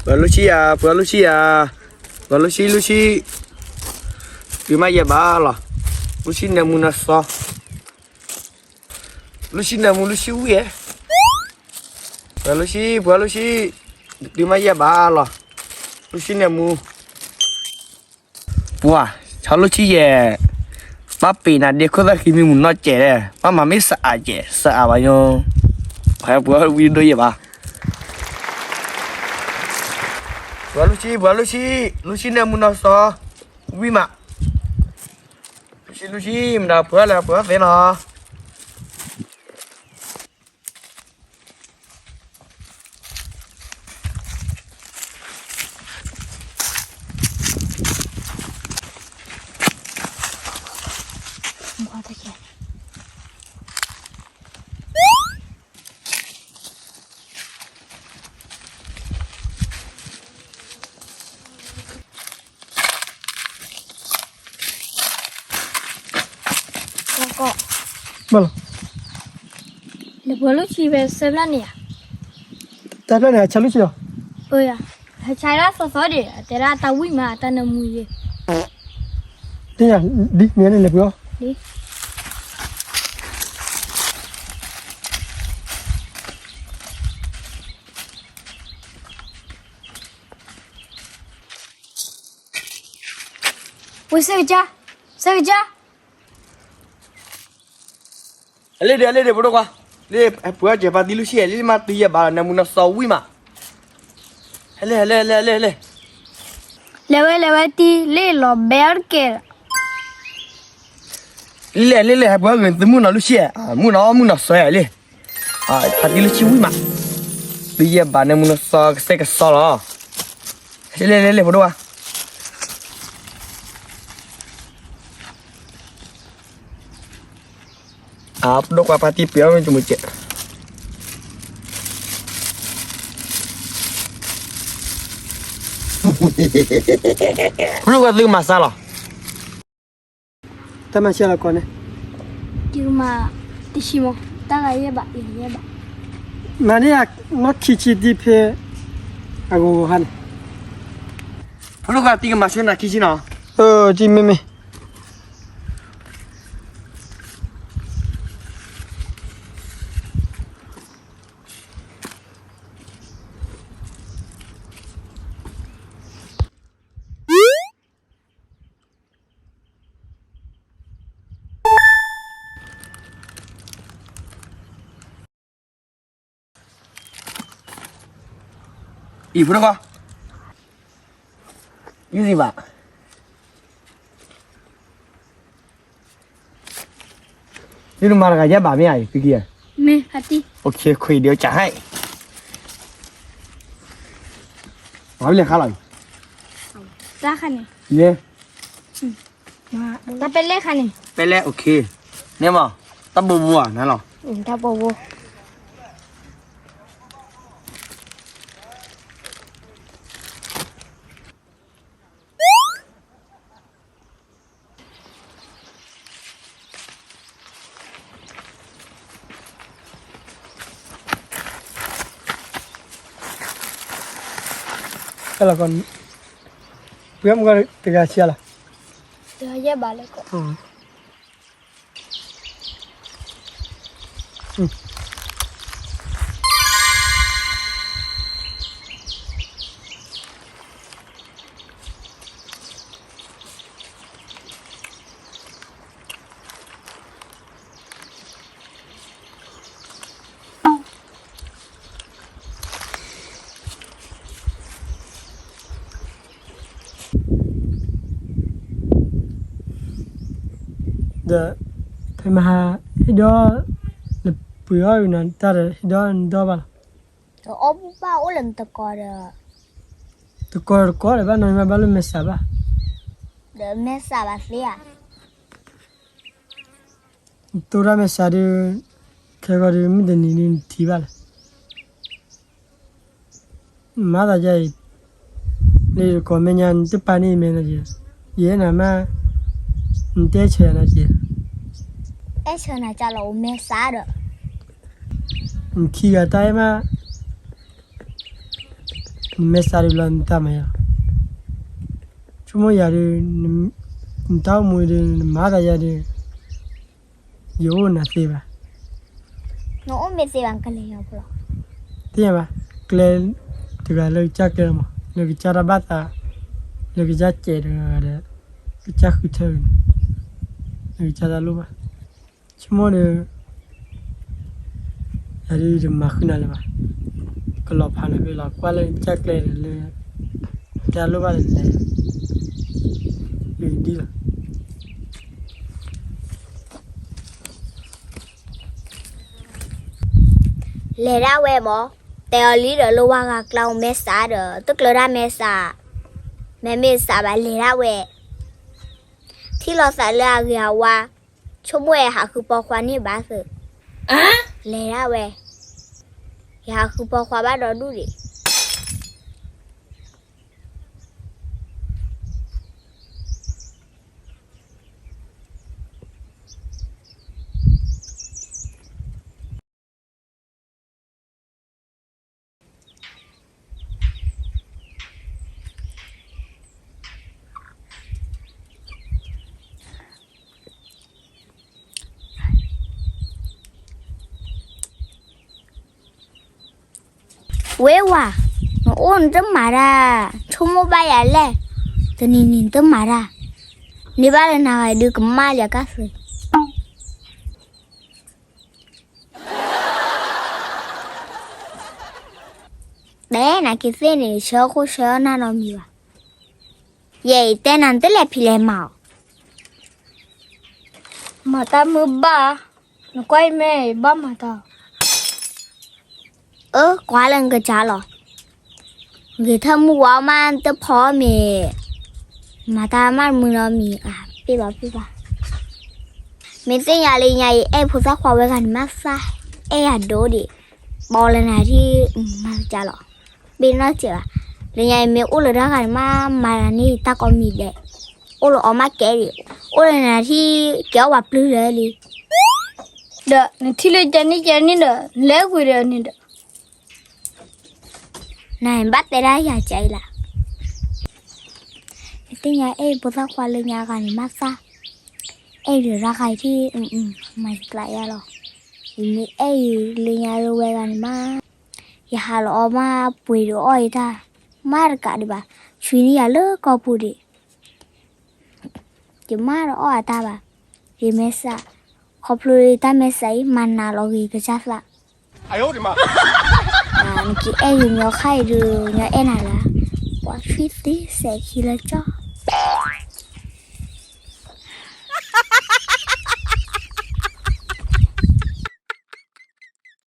ပှၤလိၣ်ဆံယၤ, ပှၤလိၣ်ဆံယၤ, ပှၤလိၣ်ဆံ လိၣ်ဆံ, တုၤမးယဲၢ်ဘးလီၤ, လိၣ်ဆံနၢမူနီၢ်စီၤ, လိၣ်ဆံနၢမူ လိၣ်ဆံဝံၣ်ဧဲ, ပှၤလိၣ်ဆံ, ပှၤလိၣ်ဆံ, တုၤမးယဲၢ်ဘးလီၤ, လိၣ်ဆံနၢမူ ပှၤ, ဆီလိၣ်ဆံယဲၢ်, ဘၣ်ပ့ၤနၤဒ့ခိၣ်သၣ်ဃံမံမုၢ်နီၢ်ကဲးလဲၣ်, ဘၣ်မၤမ့ၢ်စးအးကဲး စးအးဘၣ်ညိ, ပှၤဝံၣ်ဒိၣ်ယဲၢ်ဘၣ်, ပှၤလိၣ်ဆံ, ပှၤလိၣ်ဆံ, လိၣ်ဆံနၢမူနီၢ်စီၤ, ဝံၣ်မး, လိၣ်ဆံ လိၣ်ဆံ မတၤပှၤလဲၣ် ပှၤသ့နီၤ ဘၣ်လီၤ, လဲၤပှၤလိၣ်ဆံဖဲစဲဖျၢၣ်န့ၣ်ဧါ, တၢ်ဖျၢၣ်န့ၣ် ဟဲဆါလိၣ်ဆံလီၤ, ဟဲဆါဒၣ်သီသီဒံး တဲဒၣ်တၢ်ဝံၣ်မး တၢ်နၢမူယဲၢ်, ဒ်န့ၣ်လဲၤပှၤအီၤ ဝ့ၢ်စဲကစၢ်, စဲကစၢ်, အလ့ၣ်ဒ့ၣ် အလ့ၣ်ဒ့ၣ် ဖိဒိၣ်ခွါ, လ့ၣ်ပှၤကဲပာ်တံၢ်လိၣ်ဆံလဲၣ် လ့ၣ်မးတုၤယဲၢ်ဘးလီၤ နၢမူနီၢ်စီၤဝံၣ်မး, ဟဲလ့ၣ် ဟဲလ့ၣ် ဟဲလ့ၣ် ဟဲလ့ၣ်, လဲၤဝဲ လဲၤဝဲတံၢ်လ့ၣ်လီၤဘဲကဲး လ့ၣ် လ့ၣ် လ့ၣ် ဟဲပှၤဂ့ၤသုမုၢ်နီၢ်လိၣ်ဆံ, မုၢ်နီၢ် မုၢ်နီၢ်စီၤလ့ၣ်, ပာ်တံၢ်လိၣ်ဆံဝံၣ်မး, တုၤယဲၢ်ဘးနၢမူနီၢ်စီၤကစဲကစီလီၤ, လ့ၣ် လ့ၣ် လ့ၣ် ဖိဒိၣ်ခွါ အဖိဒိၣ်ခွါ ပာ်တံၢ်ပှၤမ့ၢ်တမုာ်ကဲး, ဖိဒိၣ်ခွါ သုကမၤစၢ်လီၤ, တၢ်မၤစၢ်လီၤကီးန့ၣ်, ယကမၤတဆံမး, တၢ်ဂၤယဲၢ်ဘး ယဲၢ်ဘး, မၤန့ၢ်အနီၢ်ခံဆံတံၢ်ဖဲ အဂီၤဂီၤခါန့ၣ်, ဖိဒိၣ်ခွါ တံၢ်ကမၤဆူနၤခံဆံနီၤ, တံၢ်မ့ၢ်မ့ၢ် အံၤ ဖိဒိၣ်ခွါ, ယုၢ်စံဘၣ်, ယုၢ်နမၤတဂၤယဲၢ်ဘးမ့ၢ်ဧါ, သုခံဧါ, မ့ၢ်, ခွံဒုးကဟဲ, မၤဝံၤလဲၤခါလီၤ, တၢ်ခါန့ၣ်, ယဲ တၢ်ပဲလဲၣ်ခါန့ၣ်, ပဲလဲၣ် okay, န့ၣ်မး, တၢ်ဘိဘိဧါ နၤလီၤ, တၢ်ဘိဘိ လီၤ, ပှၤမုၢ်ဂၤတဂၤဆံးလီၤ, တဂၤယဲၢ်ဘးလၢကီး ဒီး ဖဲမဟါ ဟ့ၣ်ဒီး နပှ့ၤအီၣ်နတၢ်ဒီး ဟ့ၣ်ဒီးနဒီဘၣ်လီၤ. ဒီးအီၣ်ဘူၣ်ဘၣ်အိၣ်လၢနတကီဒီး တကီတကီဒီး ဘၣ်နီၢ်မးဘၣ်လၢမဲာ်ဆှးဘၣ်. ဒီးမဲာ်ဆှးဘၣ်သ့ဧါ. တိၢ်တၢ်မဲာ်ဆှးဒီး ခဲဂီၤဒီး မုၢ်တနံၤဒီး နထံၣ်ဘၣ်လီၤ. မၤသးဒ်အံၤ, လၢတကိးမဲာ်ညါ နတပာ်န့ၢ်မဲာ်နီၤက့, ယအဲၣ်နၤမး, နတအဲၣ်ဆၢယၤနီၤက့, အဲၣ်ဆၢနၤကလီၤ အိၣ်မဲာ်ဆှးဒီး, နခံဂၤတၢ်အဲၣ်မး, နမဲာ်ဆှးဒုးလီၤနတၢ်မၤယၤလီၤ. ဆိကမိၣ်ယၤဒုး, နတၢ်အိၣ်မူဒုး နမၤသးယၤဒုး, ယအိၣ်နၤသ့ဘၣ်. နအိၣ်မ့ၢ်သ့ဘၣ် ကလဲၤယီၤဖိလီၤ. သ့ၣ်ညါဘၣ်, ကျဲတဂၤလၢကစၢ်ကျဲလီၤမး, လၢကစၢ်တၢ်ဘၣ်သး, လၢကစၢ်စဲးတဂၤဒီး, ကစၢ်ဃုထၢန့ၣ်, လၢကစၢ်တၢ်လိၣ်ဘၣ်. ဆိကမိၣ်ဒီး ယၤဒုးတမၤဃုာ်နၤလၢၤဘၣ်. ကလီၤဖးနၤဖဲလီၤ ကွၢ်လၢကစၢ်ကျဲဒီးလၢ တၢ်လိၣ်ဘၣ်ဒီးလဲၤ, ဒ်လီၤ. လဲၤဒၣ်ဝဲမး, တဲအီၤလံဒီး လၢဝါဂၤကျါအိၣ်မဲာ်ဆှးဒီး တကျၢၤတၢ်မဲာ်ဆှး, မ့မ့ၢ်ဆှးဘၣ်လဲၤဒၣ်ဝဲ, ထံၣ်လီၤသးလၢအဂ့ၤအဝါ, ဆိကမိၣ်ဝဲဟးဃုပိာ်ခွါန့ၢ်ဘၣ်သ့, လဲၤဒၣ်ဝဲ, ယဟးဃုပိာ်ခွါဘၣ်ဒီဒူၣ်ဒံး. ဝဲဝၤ, နအိၣ်နတမၤတၢ်, ဆိကမိၣ်ဘၣ်ယၤလဲၣ်, တနံၤနံၤနတမၤတၢ်, န့ၢ်ဘၣ်လၢနၤဂၤဒုးကမၣ်လၢကါသ့. တဲနၤက့ၤသ့ၣ်န့ၣ် ဆၢခိၣ်ဆၢနၢ်နီတမံၤဘၣ်. ယဲအံၤတဲနၤနတလဲၤဖံးလဲၤမၤအီၤ. မၤတၢ်မုာ်ဘၣ်, နကွၢ်အံၤမ့ၢ်ဘၣ်မၤတၢ်. အၢ ကွၢ်လၢနကစၢ်လီၤ. ဂ့ၤထၢၣ်မုၢ်ဝါမးတဖီမ့ၢ်, မၤတၢ်မးတမုာ်နီတမံၤ, အၢ ပ့ၢ်ဘၣ်ပ့ၢ်ဘၣ်. မ့ၢ်သ့ၣ်ညါလၢညါအံၤအဲၣ်ဖိသၣ်ခွါဝဲဂၤန့ၣ်မးသၣ်, အဲၣ်ယၤဒိၣ်ဒံး, ဘီလၢနၤထံၣ်, မၤကစၢ်လီၤ. ဘ့ၣ်နီၢ်စဲးဘၣ်. လၢညါအံၤမ့ၢ်အိၣ်လၢတၢ်ဂၤန့ၣ်မး မၤတၢ်န့ၢ်တၢ်ကိးမံၤဒဲး, အိၣ်လၢအီၣ်မးကဲဒံး, အိၣ်လၢနၤထံၣ်ကဲအီၣ်ပှၤပျုၢ်လၢာ်လံ. ဒီးနထံၣ်လၢကဲန့ၣ်ကဲန့ၣ်ဒီး နလဲၤကွံာ်ဒီးန့ၣ်ဒီး နဘၣ်တဲဒၣ်ယၤကဲအံၤလၢ်. နသ့ၣ်ညါအဲၣ်ဖိသၣ်ခွါလၢညါဂၤန့ၣ်မးသၣ်, အဲၣ်ဒုးရၣ်ဂၤအံၤထံၣ်, မၤယကျးယါလီၤ. ယမ့ၢ်အဲၣ်အံၤလၢညါလၢဝဲဂၤန့ၣ်မး, ယဟးလီၤအီၣ်မးပှ့ၤဒီးအီၣ်ယတၢ်, မးတကးဒံးဘၣ်, ဆွံန့ၢ်ယၤလၢကီၢ်ပူၤဒံး. ယမၤတအီၣ်အတၢ်ဘၣ်, ယမဲာ်ဆှး, ခီဖျိတၢ်မဲာ်ဆှးအံၤ မၤနးလီၤဂ့ၤကစၢ်သး. နက့ၤအဲၣ်ယၤညီခါအံၤဒုး ညီအဲၣ်နၤလၢ်, ပှၤဆွံသံစဲးခံလၢကၠီၣ်.